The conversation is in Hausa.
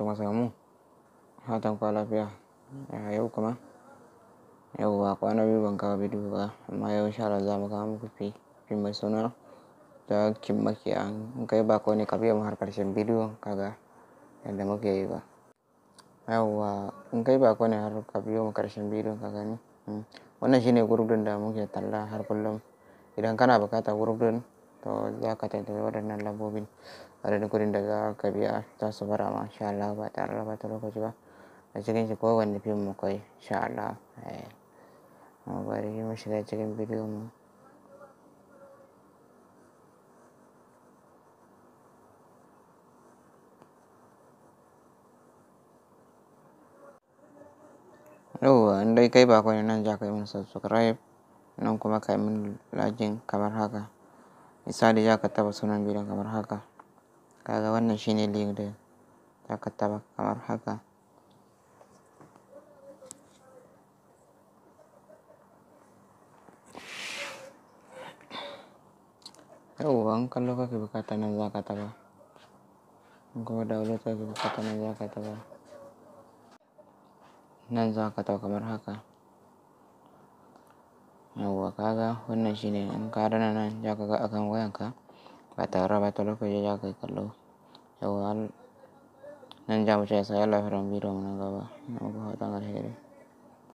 Kuma samu fatan kwa lafiya. Yau kuma yauwa kwana biyu ban kawo bidiyo ba, amma yau insha Allah za mu kawo muku fim mai suna Dokin Makiya. In kai bako ne, ka biyo mu har ƙarshen bidiyon kaga yadda muke yi ba. Yauwa, in kai bako ne, har ka biyo mu ƙarshen bidiyon ka gani. Wannan shine group ɗin da muke talla har kullum. Idan kana buƙatar group ɗin, to za ka tuntuɓi waɗannan lambobin. Adadin kuɗin da za ka biya za su fara ma insha Allah ba tare da ɓata lokaci ba. A cikin shi kowanne fim akwai insha Allah. Bari mu shiga cikin bidiyon mu. Yauwa, in dai kai bako ne, nan za ka yi mun subscribe, nan kuma ka yi mun liking kamar haka. Misali, za ka taɓa sunan bidiyon kamar haka. Kaga wannan shine link ɗin, za ka taɓa kamar haka. Yauwa, in kallo kake buƙata, nan za ka taɓa. In kuma download kake buƙata, nan za ka taɓa. Nan za ka taɓa kamar haka. Yauwa, kaga wannan shine. In ka danna nan, za ka ga akan wayanka ba tare da ɓata lokaci za ka yi kallo. Yauwa, nan za mu ce sai Allah ya bidiyon mu na gaba. Ina muku fatan alheri.